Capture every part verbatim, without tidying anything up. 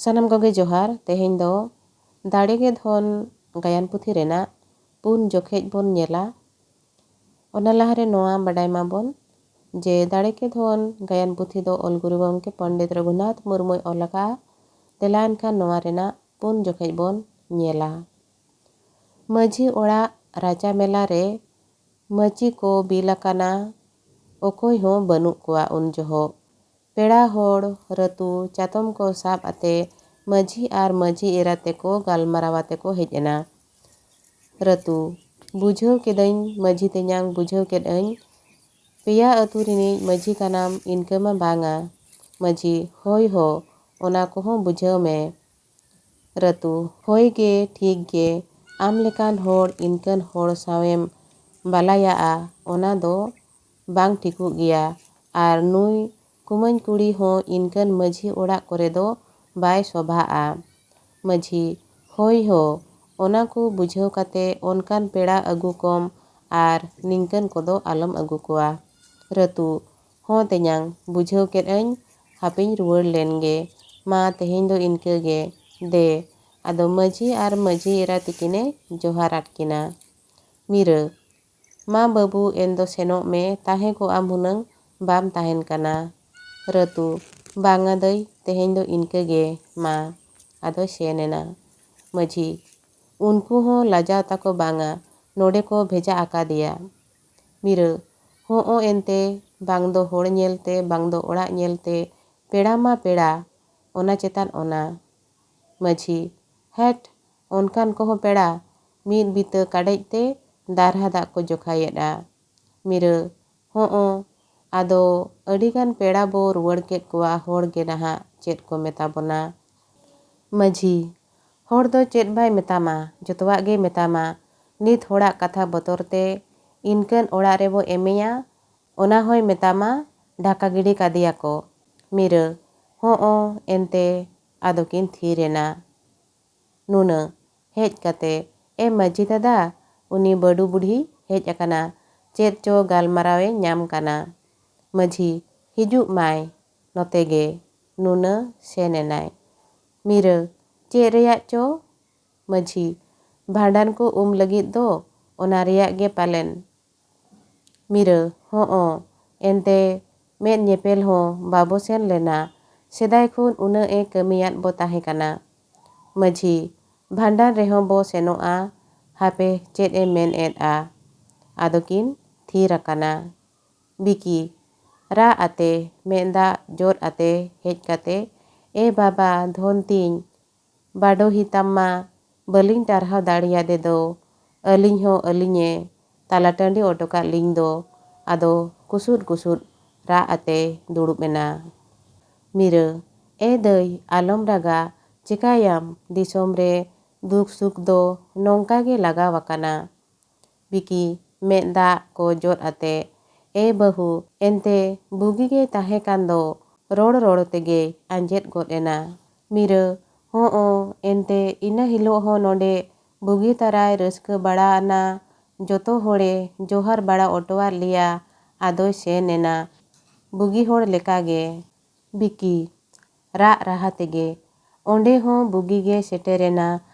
ᱥᱟᱱᱟᱢ ᱠᱚᱜᱮ ᱡᱚᱦᱟᱨ᱾ ᱛᱮᱦᱮᱧ ᱫᱚ ᱫᱟᱲᱮ ᱜᱮ ᱫᱷᱚᱱ ᱜᱟᱭᱟᱱ ᱯᱩᱛᱷᱤ ᱨᱮᱱᱟᱜ ᱯᱩᱱ ᱡᱚᱠᱷᱮᱡ ᱵᱚᱱ ᱧᱮᱞᱟ᱾ ᱚᱱᱟ ᱞᱟᱦᱟᱨᱮ ᱱᱚᱣᱟ ᱵᱟᱰᱟᱭ ᱢᱟᱵᱚᱱ ᱡᱮ ᱫᱟᱲᱮ ᱜᱮ ᱫᱷᱚᱱ ᱜᱟᱭᱟᱱ ᱯᱩᱛᱷᱤ ᱫᱚ ᱚᱞ ᱜᱩᱨᱩ ᱜᱚᱢᱠᱮ ᱯᱚᱱᱰᱤᱛ ᱨᱚᱜᱷᱩᱱᱟᱛᱷ ᱢᱩᱨᱢᱩᱭ ᱚᱞ ᱟᱠᱟᱫᱼᱟ᱾ ᱫᱮᱞᱟ ᱮᱱᱠᱷᱟᱱ ᱱᱚᱣᱟ ᱨᱮᱱᱟᱜ ᱯᱩᱱ ᱡᱚᱠᱷᱮᱡ ᱵᱚᱱ ᱧᱮᱞᱟ᱾ ᱢᱟᱹᱡᱷᱤ ᱚᱲᱟᱜ ᱨᱟᱪᱟ ᱢᱮᱞᱟ ᱨᱮ ᱢᱟᱹᱪᱤ ᱠᱚ ᱵᱤᱞ ᱟᱠᱟᱱᱟ᱾ ᱚᱠᱚᱭ ᱦᱚᱸ ᱵᱟᱹᱱᱩᱜ ᱠᱚᱣᱟ ᱩᱱ ᱡᱚᱦᱚᱜ᱾ ᱯᱮᱲᱟ ᱦᱚᱲ ᱨᱟᱹᱛᱩ ᱪᱟᱛᱚᱢ ᱠᱚ ᱥᱟᱵ ᱟᱛᱮ ᱢᱟᱹᱡᱷᱤ ᱟᱨ ᱢᱟᱹᱡᱷᱤ ᱮᱨᱟ ᱛᱮᱠᱚ ᱜᱟᱞᱢᱟᱨᱟᱣ ᱟᱛᱮ ᱠᱚ ᱦᱮᱡ ᱮᱱᱟ᱾ ᱨᱟᱹᱛᱩ, ᱵᱩᱡᱷᱟᱹᱣ ᱠᱮᱫᱟᱹᱧ ᱢᱟᱹᱡᱷᱤ ᱛᱮᱧᱟᱝ, ᱵᱩᱡᱷᱟᱹᱣ ᱠᱮᱫᱟᱹᱧ᱾ ᱯᱮᱭᱟ ᱟᱹᱛᱩ ᱨᱤᱱᱤᱡ ᱢᱟᱹᱡᱷᱤ ᱠᱟᱱᱟᱢ, ᱤᱱᱠᱟᱹ ᱢᱟ ᱵᱟᱝᱟ᱾ ᱢᱟᱹᱡᱷᱤ, ᱦᱳᱭ ᱦᱳ, ᱚᱱᱟ ᱠᱚᱦᱚᱸ ᱵᱩᱡᱷᱟᱹᱣ ᱢᱮ᱾ ᱨᱟᱹᱛᱩ, ᱦᱳᱭ ᱜᱮ, ᱴᱷᱤᱠ ᱜᱮ, ᱟᱢ ᱞᱮᱠᱟᱱ ᱦᱚᱲ ᱤᱱᱠᱟᱹᱱ ᱦᱚᱲ ᱥᱟᱶᱮᱢ ᱵᱟᱞᱟᱭᱟᱜᱼᱟ, ᱚᱱᱟ ᱫᱚ ᱵᱟᱝ ᱴᱷᱤᱠᱚᱜ ᱜᱮᱭᱟ᱾ ᱟᱨ ᱱᱩᱭ ᱠᱩᱢᱟᱹᱧ ᱠᱩᱲᱤ ᱦᱚᱸ ᱤᱱᱠᱟᱹᱱ ᱢᱟᱹᱡᱷᱤ ᱚᱲᱟᱜ ᱠᱚᱨᱮ ᱫᱚ ᱵᱟᱭ ᱥᱚᱵᱷᱟᱜᱼᱟ᱾ ᱢᱟᱹᱡᱷᱤ, ᱦᱳᱭ ᱦᱳ, ᱚᱱᱟ ᱠᱚ ᱵᱩᱡᱷᱟᱹᱣ ᱠᱟᱛᱮ ᱚᱱᱠᱟᱱ ᱯᱮᱲᱟ ᱟᱹᱜᱩ ᱠᱚᱢ ᱟᱨ ᱱᱤᱝᱠᱟᱹᱱ ᱠᱚᱫᱚ ᱟᱞᱚᱢ ᱟᱹᱜᱩ ᱠᱚᱣᱟ᱾ ᱨᱟᱹᱛᱩ, ᱦᱚᱸ ᱛᱮᱧᱟᱝ, ᱵᱩᱡᱷᱟᱹᱣ ᱠᱮᱫ ᱟᱹᱧ, ᱦᱟᱯᱮᱧ ᱨᱩᱣᱟᱹᱲ ᱞᱮᱱ ᱜᱮ᱾ ᱢᱟ ᱛᱮᱦᱮᱧ ᱫᱚ ᱤᱱᱠᱟᱹ ᱜᱮ᱾ ᱫᱮ, ᱟᱫᱚ ᱢᱟᱹᱡᱷᱤ ᱟᱨ ᱢᱟᱹᱡᱷᱤ ᱮᱨᱟ ᱛᱤᱠᱤᱱᱮ ᱡᱚᱦᱟᱨ ᱟᱫ ᱠᱤᱱᱟ᱾ ᱢᱤᱨᱟᱹ, ᱢᱟ ᱵᱟᱹᱵᱩ, ᱮᱱ ᱫᱚ ᱥᱮᱱᱚᱜ ᱢᱮ, ᱛᱟᱦᱮᱸ ᱠᱚᱜ ᱟᱢ ᱦᱩᱱᱟᱹᱝ, ᱵᱟᱢ ᱛᱟᱦᱮᱱ ᱠᱟᱱᱟ᱾ ᱨᱟᱹᱛᱩ, ᱵᱟᱝᱟ ᱫᱟᱹᱭ, ᱛᱮᱦᱮᱧ ᱫᱚ ᱤᱱᱠᱟᱹ ᱜᱮ᱾ ᱢᱟ, ᱟᱫᱚᱭ ᱥᱮᱱ ᱮᱱᱟ᱾ ᱢᱟᱹᱡᱷᱤ, ᱩᱱᱠᱩ ᱦᱚᱸ ᱞᱟᱡᱟᱣ ᱛᱟᱠᱚ ᱵᱟᱝᱟ, ᱱᱚᱰᱮ ᱠᱚ ᱵᱷᱮᱡᱟ ᱟᱠᱟᱫᱮᱭᱟ᱾ ᱢᱤᱨᱟᱹ, ᱦᱚᱸᱜᱼᱚ ᱮᱱᱛᱮ, ᱵᱟᱝ ᱫᱚ ᱦᱚᱲ ᱧᱮᱞᱛᱮ, ᱵᱟᱝ ᱫᱚ ᱚᱲᱟᱜ ᱧᱮᱞᱛᱮ, ᱯᱮᱲᱟ ᱢᱟ ᱯᱮᱲᱟ, ᱚᱱᱟ ᱪᱮᱛᱟᱱ ᱚᱱᱟ᱾ ᱢᱟᱹᱡᱷᱤ, ᱦᱮᱴ, ᱚᱱᱠᱟᱱ ᱠᱚᱦᱚᱸ ᱯᱮᱲᱟ, ᱢᱤᱫ ᱵᱤᱛᱟᱹ ᱠᱟᱰᱮᱡ ᱛᱮ ᱫᱟᱨᱦᱟ ᱫᱟᱜ ᱠᱚ ᱡᱚᱠᱷᱟᱭᱮᱫᱼᱟ᱾ ᱢᱤᱨᱟᱹ, ᱦᱚᱸᱜᱼᱚ, ᱟᱫᱚ ᱟᱹᱰᱤᱜᱟᱱ ᱯᱮᱲᱟ ᱵᱚ ᱨᱩᱣᱟᱹᱲ ᱠᱮᱫ ᱠᱚᱣᱟ, ᱦᱚᱲ ᱜᱮ ᱱᱟᱦᱟᱜ ᱪᱮᱫ ᱠᱚ ᱢᱮᱛᱟ ᱵᱚᱱᱟ? ᱢᱟᱹᱡᱷᱤ, ᱦᱚᱲ ᱫᱚ ᱪᱮᱫ ᱵᱟᱭ ᱢᱮᱛᱟᱢᱟ, ᱡᱚᱛᱚᱣᱟᱜ ᱜᱮ ᱢᱮᱛᱟᱢᱟ᱾ ᱱᱤᱛ ᱦᱚᱲᱟᱜ ᱠᱟᱛᱷᱟ ᱵᱚᱛᱚᱨ ᱛᱮ ᱤᱱᱠᱟᱹᱱ ᱚᱲᱟᱜ ᱨᱮᱵᱚ ᱮᱢᱮᱭᱟ, ᱚᱱᱟ ᱦᱚᱸᱭ ᱢᱮᱛᱟᱢᱟ ᱰᱷᱟᱠᱟ ᱜᱤᱰᱤ ᱠᱟᱫᱮᱭᱟ ᱠᱚ᱾ ᱢᱤᱨᱟᱹ, ᱦᱚᱸᱜᱼᱚ ᱮᱱᱛᱮ, ᱟᱫᱚ ᱠᱤᱱ ᱛᱷᱤᱨ ᱮᱱᱟ᱾ ᱱᱩᱱᱟᱹ, ᱦᱮᱡ ᱠᱟᱛᱮ, ᱮ ᱢᱟᱹᱡᱷᱤ ᱫᱟᱫᱟ, ᱩᱱᱤ ᱵᱟᱹᱰᱩ ᱵᱩᱰᱷᱤ ᱦᱮᱡ ᱟᱠᱟᱱᱟ, ᱪᱮᱫ ᱪᱚ ᱜᱟᱞᱢᱟᱨᱟᱣ ᱮ ᱧᱟᱢ ᱠᱟᱱᱟ᱾ ᱢᱟᱹᱡᱷᱤ, ᱦᱤᱡᱩᱜ ᱢᱟᱭ ᱱᱚᱛᱮ ᱜᱮ᱾ ᱱᱩᱱᱟᱹ ᱥᱮᱱ ᱮᱱᱟᱭ᱾ ᱢᱤᱨᱟᱹ, ᱪᱮᱫ ᱨᱮᱭᱟᱜ ᱪᱚ? ᱢᱟᱹᱡᱷᱤ, ᱵᱷᱟᱸᱰᱟᱱ ᱠᱚ ᱩᱢ ᱞᱟᱹᱜᱤᱫ ᱫᱚ, ᱚᱱᱟ ᱨᱮᱭᱟᱜ ᱜᱮ ᱯᱟᱞᱮᱱ᱾ ᱢᱤᱨᱟᱹ, ᱦᱚᱸᱜᱼᱚ, ᱮᱱᱛᱮ ᱢᱮᱫ ᱧᱮᱯᱮᱞ ᱦᱚᱸ ᱵᱟᱵᱚ ᱥᱮᱱ ᱞᱮᱱᱟ᱾ ᱥᱮᱫᱟᱭ ᱠᱷᱚᱱ ᱩᱱᱟᱹᱜ ᱮ ᱠᱟᱹᱢᱤᱭᱟᱫ ᱵᱚ ᱛᱟᱦᱮᱸ ᱠᱟᱱᱟ᱾ ᱢᱟᱹᱡᱷᱤ, ᱵᱷᱟᱸᱰᱟᱱ ᱨᱮᱦᱚᱸ ᱵᱚ ᱥᱮᱱᱚᱜᱼᱟ᱾ ᱦᱟᱯᱮ ᱪᱮᱫ ᱮ ᱢᱮᱱ ᱮᱫᱼᱟ? ᱟᱫᱚ ᱠᱤᱱ ᱛᱷᱤᱨ ᱟᱠᱟᱱᱟ᱾ ᱵᱤᱠᱤ, ᱨᱟᱜ ᱟᱛᱮ, ᱢᱮᱫ ᱫᱟᱜ ᱡᱚᱨ ᱟᱛᱮ ᱦᱮᱡ ᱠᱟᱛᱮ, ᱮ ᱵᱟᱵᱟ ᱫᱷᱚᱱ ᱛᱤᱧ, ᱵᱟᱰᱚᱦᱤ ᱛᱟᱢ ᱢᱟ ᱵᱟᱹᱞᱤᱧ ᱴᱟᱨᱦᱟᱣ ᱫᱟᱲᱮᱭᱟᱫᱮ ᱫᱚ, ᱟᱹᱞᱤᱧ ᱦᱚᱸ ᱟᱹᱞᱤᱧᱮ ᱛᱟᱞᱟ ᱴᱟᱺᱰᱤ ᱚᱰᱚᱠᱟᱫ ᱞᱤᱧ ᱫᱚ, ᱟᱫᱚ ᱠᱩᱥᱩᱫ ᱠᱩᱥᱩᱫ ᱨᱟᱜ ᱟᱛᱮ ᱫᱩᱲᱩᱵ ᱮᱱᱟ᱾ ᱢᱤᱨᱟᱹ, ᱮ ᱫᱟᱹᱭ, ᱟᱞᱚᱢ ᱨᱟᱜᱟ, ᱪᱮᱠᱟᱭᱟᱢ, ᱫᱤᱥᱚᱢ ᱨᱮ ᱫᱩᱠ ᱥᱩᱠ ᱫᱚ ᱱᱚᱝᱠᱟ ᱜᱮ ᱞᱟᱜᱟᱣ ᱟᱠᱟᱱᱟ᱾ ᱵᱤᱠᱤ, ᱢᱮᱫ ᱫᱟᱜ ᱠᱚ ᱡᱚᱨ ᱟᱛᱮ, ᱮ ᱵᱟᱹᱦᱩ, ᱮᱱᱛᱮ ᱵᱩᱜᱤ ᱜᱮᱭ ᱛᱟᱦᱮᱸ ᱠᱟᱱ ᱫᱚ, ᱨᱚᱲ ᱨᱚᱲ ᱛᱮᱜᱮᱭ ᱟᱸᱡᱮᱫ ᱜᱚᱫ ᱮᱱᱟ᱾ ᱢᱤᱨᱟᱹ, ᱦᱚᱸ ᱚ, ᱮᱱᱛᱮ ᱤᱱᱟᱹ ᱦᱤᱞᱳᱜ ᱦᱚᱸ ᱱᱚᱰᱮ ᱵᱩᱜᱤ ᱛᱟᱨᱟᱭ ᱨᱟᱹᱥᱠᱟᱹ ᱵᱟᱲᱟ ᱟᱱᱟ, ᱡᱚᱛᱚ ᱦᱚᱲᱮ ᱡᱚᱦᱟᱨ ᱵᱟᱲᱟ ᱚᱴᱚᱣᱟᱫ ᱞᱮᱭᱟ, ᱟᱫᱚᱭ ᱥᱮᱱ ᱮᱱᱟ ᱵᱩᱜᱤ ᱦᱚᱲ ᱞᱮᱠᱟᱜᱮ᱾ ᱵᱤᱠᱤ, ᱨᱟᱜ ᱨᱟᱦᱟ ᱛᱮᱜᱮ, ᱚᱸᱰᱮ ᱦᱚᱸ ᱵᱩᱜᱤ ᱜᱮ ᱥᱮᱴᱮᱨᱮᱱᱟ᱾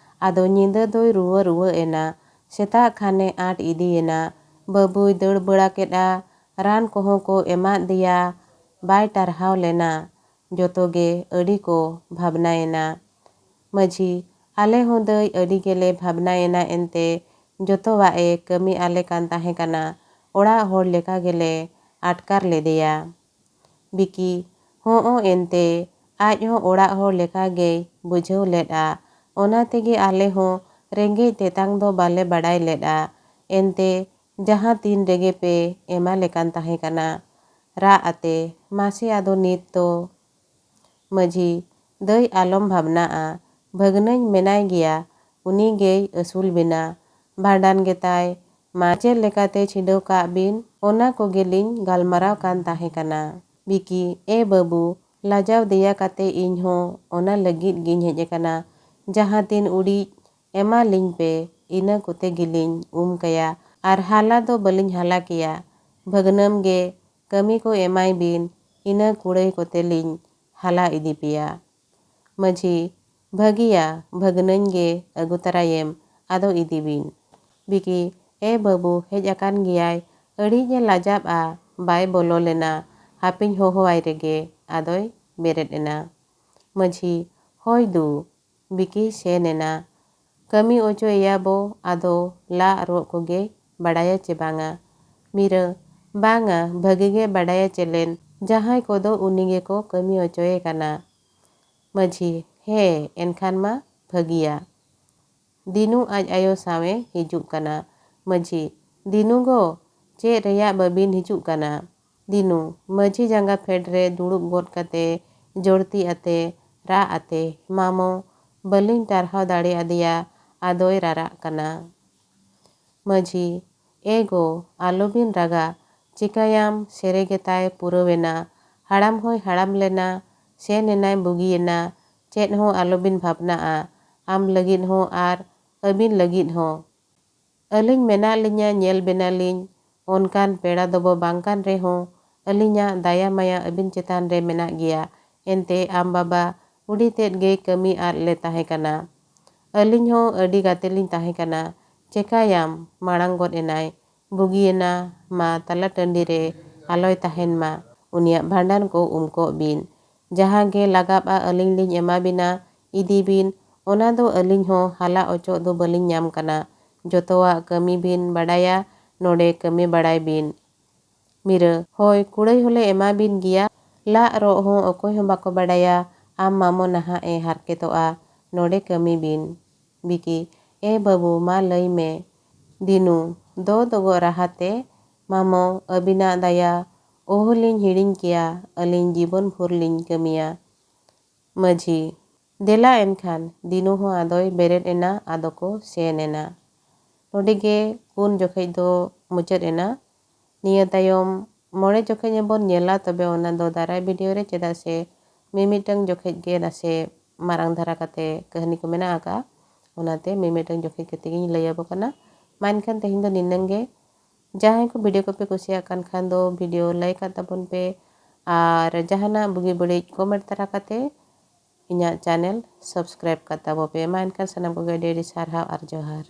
ᱟᱫᱚ ᱧᱤᱫᱟᱹ ᱫᱚᱭ ᱨᱩᱣᱟᱹ ᱨᱩᱣᱟᱹ ᱮᱱᱟ᱾ ᱥᱮᱛᱟᱜ ᱠᱷᱟᱱᱮ ᱟᱸᱴ ᱤᱫᱤᱭᱮᱱᱟ᱾ ᱵᱟᱹᱵᱩᱭ ᱫᱟᱹᱲ ᱵᱟᱲᱟ ᱠᱮᱫᱼᱟ᱾ ᱨᱟᱱ ᱠᱚᱦᱚᱸ ᱠᱚ ᱮᱢᱟᱫ ᱫᱮᱭᱟ᱾ ᱵᱟᱭ ᱴᱟᱨᱦᱟᱣ ᱞᱮᱱᱟ᱾ ᱡᱚᱛᱚ ᱜᱮ ᱟᱹᱰᱤ ᱠᱚ ᱵᱷᱟᱵᱽᱱᱟᱭᱮᱱᱟ᱾ ᱢᱟᱹᱡᱷᱤ, ᱟᱞᱮ ᱦᱚᱸ ᱫᱟᱹᱭ ᱟᱹᱰᱤ ᱜᱮᱞᱮ ᱵᱷᱟᱵᱽᱱᱟᱭᱮᱱᱟ, ᱮᱱᱛᱮ ᱡᱚᱛᱚᱣᱟᱜ ᱮ ᱠᱟᱹᱢᱤ ᱟᱞᱮ ᱠᱟᱱ ᱛᱟᱦᱮᱸ ᱠᱟᱱᱟ᱾ ᱚᱲᱟᱜ ᱦᱚᱲ ᱞᱮᱠᱟ ᱜᱮᱞᱮ ᱟᱴᱠᱟᱨ ᱞᱮᱫᱮᱭᱟ᱾ ᱵᱤᱠᱤ, ᱦᱚᱸ ᱚ ᱮᱱᱛᱮ, ᱟᱡ ᱦᱚᱸ ᱚᱲᱟᱜ ᱦᱚᱲ ᱞᱮᱠᱟ ᱜᱮᱭ ᱵᱩᱡᱷᱟᱹᱣ ᱞᱮᱫᱼᱟ᱾ ᱚᱱᱟ ᱛᱮᱜᱮ ᱟᱞᱮ ᱦᱚᱸ ᱨᱮᱸᱜᱮᱡ ᱛᱮᱛᱟᱝ ᱫᱚ ᱵᱟᱞᱮ ᱵᱟᱰᱟᱭ ᱞᱮᱫᱼᱟ᱾ ᱮᱱᱛᱮ ᱡᱟᱦᱟᱸ ᱛᱤᱱ ᱨᱮᱜᱮ ᱯᱮ ᱮᱢᱟ ᱞᱮ ᱠᱟᱱ ᱛᱟᱦᱮᱸ ᱠᱟᱱᱟ᱾ ᱨᱟᱜ ᱟᱛᱮ, ᱢᱟᱥᱮ ᱟᱫᱚ ᱱᱤᱛ ᱫᱚ᱾ ᱢᱟᱹᱡᱷᱤ, ᱫᱟᱹᱭ ᱟᱞᱚᱢ ᱵᱷᱟᱵᱽᱱᱟᱜᱼᱟ, ᱵᱷᱟᱹᱜᱽᱱᱟᱹᱧ ᱢᱮᱱᱟᱭ ᱜᱮᱭᱟ, ᱩᱱᱤ ᱜᱮᱭ ᱟᱹᱥᱩᱞ ᱵᱤᱱᱟ᱾ ᱵᱷᱟᱸᱰᱟᱱ ᱜᱮᱛᱟᱭ, ᱢᱟ ᱪᱮᱫ ᱞᱮᱠᱟᱛᱮ ᱪᱷᱤᱰᱟᱹᱣ ᱠᱟᱜ ᱵᱤᱱ, ᱚᱱᱟ ᱠᱚᱜᱮᱞᱤᱧ ᱜᱟᱞᱢᱟᱨᱟᱣ ᱠᱟᱱ ᱛᱟᱦᱮᱸ ᱠᱟᱱᱟ᱾ ᱵᱤᱠᱤ, ᱮ ᱵᱟᱹᱵᱩ, ᱞᱟᱡᱟᱣ ᱫᱮᱭᱟ ᱠᱟᱛᱮ ᱤᱧ ᱦᱚᱸ ᱚᱱᱟ ᱞᱟᱹᱜᱤᱫ ᱜᱤᱧ ᱦᱮᱡ ᱟᱠᱟᱱᱟ᱾ ᱡᱟᱦᱟᱸ ᱛᱤᱱ ᱩᱰᱤᱡ ᱮᱢᱟ ᱞᱤᱧ ᱯᱮ, ᱤᱱᱟᱹ ᱠᱚᱛᱮ ᱜᱮᱞᱤᱧ ᱩᱢ ᱠᱟᱭᱟ᱾ ᱟᱨ ᱦᱟᱞᱟ ᱫᱚ ᱵᱟᱹᱞᱤᱧ ᱦᱟᱞᱟ ᱠᱮᱭᱟ᱾ ᱵᱷᱟᱹᱜᱽᱱᱟᱹᱢ ᱜᱮ ᱠᱟᱹᱢᱤ ᱠᱚ ᱮᱢᱟᱭ ᱵᱤᱱ, ᱤᱱᱟᱹ ᱠᱩᱲᱟᱹᱭ ᱠᱚᱛᱮ ᱞᱤᱧ ᱦᱟᱞᱟ ᱤᱫᱤ ᱯᱮᱭᱟ᱾ ᱢᱟᱹᱡᱷᱤ, ᱵᱷᱟᱹᱜᱤᱭᱟ, ᱵᱷᱟᱹᱜᱽᱱᱟᱹᱧ ᱜᱮ ᱟᱹᱜᱩ ᱛᱟᱨᱟᱭᱮᱢ, ᱟᱫᱚ ᱤᱫᱤ ᱵᱤᱱ᱾ ᱵᱤᱠᱤ, ᱮ ᱵᱟᱹᱵᱩ, ᱦᱮᱡ ᱟᱠᱟᱱ ᱜᱮᱭᱟᱭ, ᱟᱹᱰᱤ ᱜᱮ ᱞᱟᱡᱟᱵᱼᱟ, ᱵᱟᱭ ᱵᱚᱞᱚ ᱞᱮᱱᱟ, ᱦᱟᱯᱮᱧ ᱦᱚᱦᱚᱣᱟᱭ ᱨᱮᱜᱮ, ᱟᱫᱚᱭ ᱵᱮᱨᱮᱫ ᱮᱱᱟ᱾ ᱢᱟᱹᱡᱷᱤ, ᱦᱳᱭ ᱫᱩ᱾ ᱵᱤᱠᱤ ᱥᱮᱱ ᱮᱱᱟ᱾ ᱠᱟᱹᱢᱤ ᱚᱪᱚᱭᱮᱭᱟ ᱵᱚ, ᱟᱫᱚ ᱞᱟᱜ ᱨᱚᱜ ᱠᱚᱜᱮ ᱵᱟᱲᱟᱭᱟ ᱪᱮ ᱵᱟᱝᱟ? ᱢᱤᱨᱟᱹ, ᱵᱟᱝᱟ, ᱵᱷᱟᱹᱜᱤ ᱜᱮ ᱵᱟᱰᱟᱭᱟ ᱪᱮᱞᱮᱱ, ᱡᱟᱦᱟᱸᱭ ᱠᱚᱫᱚ ᱩᱱᱤ ᱜᱮᱠᱚ ᱠᱟᱹᱢᱤ ᱚᱪᱚᱭᱮ ᱠᱟᱱᱟ᱾ ᱢᱟᱹᱡᱷᱤ, ᱦᱮᱸ, ᱮᱱᱠᱷᱟᱱ ᱢᱟ ᱵᱷᱟᱹᱜᱤᱭᱟ᱾ ᱫᱤᱱᱩ ᱟᱡ ᱟᱭᱳ ᱥᱟᱶᱮ ᱦᱤᱡᱩᱜ ᱠᱟᱱᱟ᱾ ᱢᱟᱹᱡᱷᱤ, ᱫᱤᱱᱩ ᱜᱚ, ᱪᱮᱫ ᱨᱮᱭᱟᱜ ᱵᱟᱹᱵᱤᱱ ᱦᱤᱡᱩᱜ ᱠᱟᱱᱟ? ᱫᱤᱱᱩ, ᱢᱟᱹᱡᱷᱤ ᱡᱟᱸᱜᱟ ᱯᱷᱮᱰ ᱨᱮ ᱫᱩᱲᱩᱵ ᱜᱚᱫ ᱠᱟᱛᱮ ᱡᱚᱲᱛᱤ ᱟᱛᱮ, ᱨᱟᱜ ᱟᱛᱮ, ᱢᱟᱢᱚ, ᱵᱟᱹᱞᱤᱧ ᱴᱟᱨᱦᱟᱣ ᱫᱟᱲᱮ ᱟᱫᱮᱭᱟ, ᱟᱫᱚᱭ ᱨᱟᱨᱟᱜ ᱠᱟᱱᱟ᱾ ᱢᱟᱹᱡᱷᱤ, ᱮ ᱜᱚ, ᱟᱞᱚᱵᱤᱱ ᱨᱟᱜᱟ, ᱪᱤᱠᱟᱹᱭᱟᱢ, ᱥᱮᱨᱮ ᱜᱮᱛᱟᱭ ᱯᱩᱨᱟᱹᱣᱮᱱᱟ, ᱦᱟᱲᱟᱢ ᱦᱚᱸᱭ ᱦᱟᱲᱟᱢ ᱞᱮᱱᱟ, ᱥᱮᱱ ᱮᱱᱟᱭ ᱵᱩᱜᱤᱭᱮᱱᱟ, ᱪᱮᱫ ᱦᱚᱸ ᱟᱞᱚᱵᱤᱱ ᱵᱷᱟᱵᱽᱱᱟᱜᱼᱟ, ᱟᱢ ᱞᱟᱹᱜᱤᱫ ᱦᱚᱸ ᱟᱨ ᱟᱹᱵᱤᱱ ᱞᱟᱹᱜᱤᱫ ᱦᱚᱸ᱾ ᱟᱹᱞᱤᱧ ᱢᱮᱱᱟᱜ ᱞᱤᱧᱟ, ᱧᱮᱞ ᱵᱮᱱᱟᱞᱤᱧ, ᱚᱱᱠᱟᱱ ᱯᱮᱲᱟ ᱫᱚᱵᱚ ᱵᱟᱝ ᱠᱟᱱ ᱨᱮᱦᱚᱸ, ᱟᱹᱞᱤᱧᱟᱜ ᱫᱟᱭᱟ ᱢᱟᱭᱟ ᱟᱹᱵᱤᱱ ᱪᱮᱛᱟᱱ ᱨᱮ ᱢᱮᱱᱟᱜ ᱜᱮᱭᱟ᱾ ᱮᱱᱛᱮ ᱟᱢ ᱵᱟᱵᱟ ᱵᱩᱰᱷᱤ ᱛᱮᱫ ᱜᱮ ᱠᱟᱹᱢᱤ ᱟᱫ ᱞᱮ ᱛᱟᱦᱮᱸ ᱠᱟᱱᱟ᱾ ᱟᱹᱞᱤᱧ ᱦᱚᱸ ᱟᱹᱰᱤ ᱜᱟᱛᱮ ᱞᱤᱧ ᱛᱟᱦᱮᱸ ᱠᱟᱱᱟ᱾ ᱪᱮᱠᱟᱭᱟᱢ, ᱢᱟᱲᱟᱝ ᱜᱚᱫ ᱮᱱᱟᱭ᱾ ᱵᱩᱜᱤᱭᱮᱱᱟ, ᱢᱟ ᱛᱟᱞᱟ ᱴᱟᱺᱰᱤ ᱨᱮ ᱟᱞᱚᱭ ᱛᱟᱦᱮᱱ ᱢᱟ᱾ ᱩᱱᱤᱭᱟᱜ ᱵᱷᱟᱸᱰᱟᱱ ᱠᱚ ᱩᱢ ᱠᱚᱜ ᱵᱤᱱ᱾ ᱡᱟᱦᱟᱸ ᱜᱮ ᱞᱟᱜᱟᱵᱼᱟ ᱟᱹᱞᱤᱧ ᱞᱤᱧ ᱮᱢᱟ ᱵᱤᱱᱟ, ᱤᱫᱤ ᱵᱤᱱ᱾ ᱚᱱᱟ ᱫᱚ ᱟᱹᱞᱤᱧ ᱦᱚᱸ ᱦᱟᱞᱟ ᱚᱪᱚᱜ ᱫᱚ ᱵᱟᱹᱞᱤᱧ ᱧᱟᱢ ᱠᱟᱱᱟ᱾ ᱡᱚᱛᱚᱣᱟᱜ ᱠᱟᱹᱢᱤ ᱵᱤᱱ ᱵᱟᱰᱟᱭᱟ, ᱱᱚᱰᱮ ᱠᱟᱹᱢᱤ ᱵᱟᱲᱟᱭ ᱵᱤᱱ᱾ ᱢᱤᱨᱟᱹ, ᱦᱳᱭ, ᱠᱩᱲᱟᱹᱭ ᱦᱚᱸᱞᱮ ᱮᱢᱟ ᱵᱤᱱ ᱜᱮᱭᱟ᱾ ᱞᱟᱜ ᱨᱚᱜ ᱦᱚᱸ ᱚᱠᱚᱭ ᱦᱚᱸ ᱵᱟᱠᱚ ᱵᱟᱰᱟᱭᱟ᱾ ᱟᱢ ᱢᱟᱢᱚ ᱱᱟᱦᱟᱜ ᱮ ᱦᱟᱨᱠᱮᱛᱚᱜᱼᱟ᱾ ᱱᱚᱰᱮ ᱠᱟᱹᱢᱤ ᱵᱤᱱ᱾ ᱵᱤᱠᱤ, ᱮ ᱵᱟᱹᱵᱩ, ᱢᱟ ᱞᱟᱹᱭ ᱢᱮ᱾ ᱫᱤᱱᱩ, ᱫᱚ ᱫᱚᱜᱚᱜ ᱨᱟᱦᱟ ᱛᱮ, ᱢᱟᱢᱚ, ᱟᱹᱵᱤᱱᱟᱜ ᱫᱟᱭᱟ ᱚᱦᱚᱞᱤᱧ ᱦᱤᱲᱤᱧ ᱠᱮᱭᱟ, ᱟᱹᱞᱤᱧ ᱡᱤᱵᱚᱱ ᱵᱷᱳᱨ ᱞᱤᱧ ᱠᱟᱹᱢᱤᱭᱟ᱾ ᱢᱟᱹᱡᱷᱤ, ᱫᱮᱞᱟ ᱮᱱᱠᱷᱟᱱ᱾ ᱫᱤᱱᱩ ᱦᱚᱸ ᱟᱫᱚᱭ ᱵᱮᱨᱮᱫ ᱮᱱᱟ, ᱟᱫᱚ ᱠᱚ ᱥᱮᱱ ᱮᱱᱟ᱾ ᱱᱚᱰᱮ ᱜᱮ ᱯᱩᱱ ᱡᱚᱠᱷᱮᱡ ᱫᱚ ᱢᱩᱪᱟᱹᱫ ᱮᱱᱟ᱾ ᱱᱤᱭᱟᱹ ᱛᱟᱭᱚᱢ ᱢᱚᱬᱮ ᱡᱚᱠᱷᱮᱡ ᱵᱚᱱ ᱧᱮᱞᱟ, ᱛᱚᱵᱮ ᱚᱱᱟ ᱫᱚ ᱫᱟᱨᱟᱭ ᱵᱷᱤᱰᱤᱭᱳ ᱨᱮ, ᱪᱮᱫᱟᱜ ᱥᱮ ᱢᱤᱢᱤᱫᱴᱟᱝ ᱡᱚᱠᱷᱮᱡ ᱜᱮ ᱱᱟᱥᱮ ᱢᱟᱨᱟᱝ ᱫᱷᱟᱨᱟ ᱠᱟᱛᱮ ᱠᱟᱹᱦᱱᱤ ᱠᱚ ᱢᱮᱱᱟᱜ ᱟᱠᱟᱫᱼᱟ, ᱚᱱᱟᱛᱮ ᱢᱤᱢᱤᱫᱴᱟᱝ ᱡᱚᱠᱷᱮᱡ ᱠᱟᱛᱮ ᱜᱤᱧ ᱞᱟᱹᱭ ᱟᱵᱚ ᱠᱟᱱᱟ᱾ ᱢᱟ ᱮᱱᱠᱷᱟᱱ ᱛᱮᱦᱮᱧ ᱫᱚ ᱱᱤᱱᱟᱹᱝ ᱜᱮ᱾ ᱡᱟᱦᱟᱸᱭ ᱠᱚ ᱵᱷᱤᱰᱤᱭᱳ ᱠᱚᱯᱮ ᱠᱩᱥᱤᱭᱟᱜ ᱠᱟᱱ ᱠᱷᱟᱱ ᱫᱚ ᱵᱷᱤᱰᱤᱭᱳ ᱞᱟᱭᱤᱠ ᱟᱜ ᱛᱟᱵᱚᱱ ᱯᱮ, ᱟᱨ ᱡᱟᱦᱟᱱᱟᱜ ᱵᱩᱜᱤ ᱵᱟᱹᱲᱤᱡ ᱠᱚᱢᱮᱱᱴ ᱛᱟᱨᱟ ᱠᱟᱛᱮ ᱤᱧᱟᱹᱜ ᱪᱮᱱᱮᱞ ᱥᱟᱵᱥᱠᱨᱟᱭᱤᱵᱽ ᱠᱟᱛᱟ ᱵᱚ ᱯᱮ᱾ ᱢᱟ ᱮᱱᱠᱷᱟᱱ ᱥᱟᱱᱟᱢ ᱠᱚᱜᱮ ᱟᱹᱰᱤ ᱟᱹᱰᱤ ᱥᱟᱨᱦᱟᱣ ᱟᱨ ᱡᱚᱦᱟᱨ᱾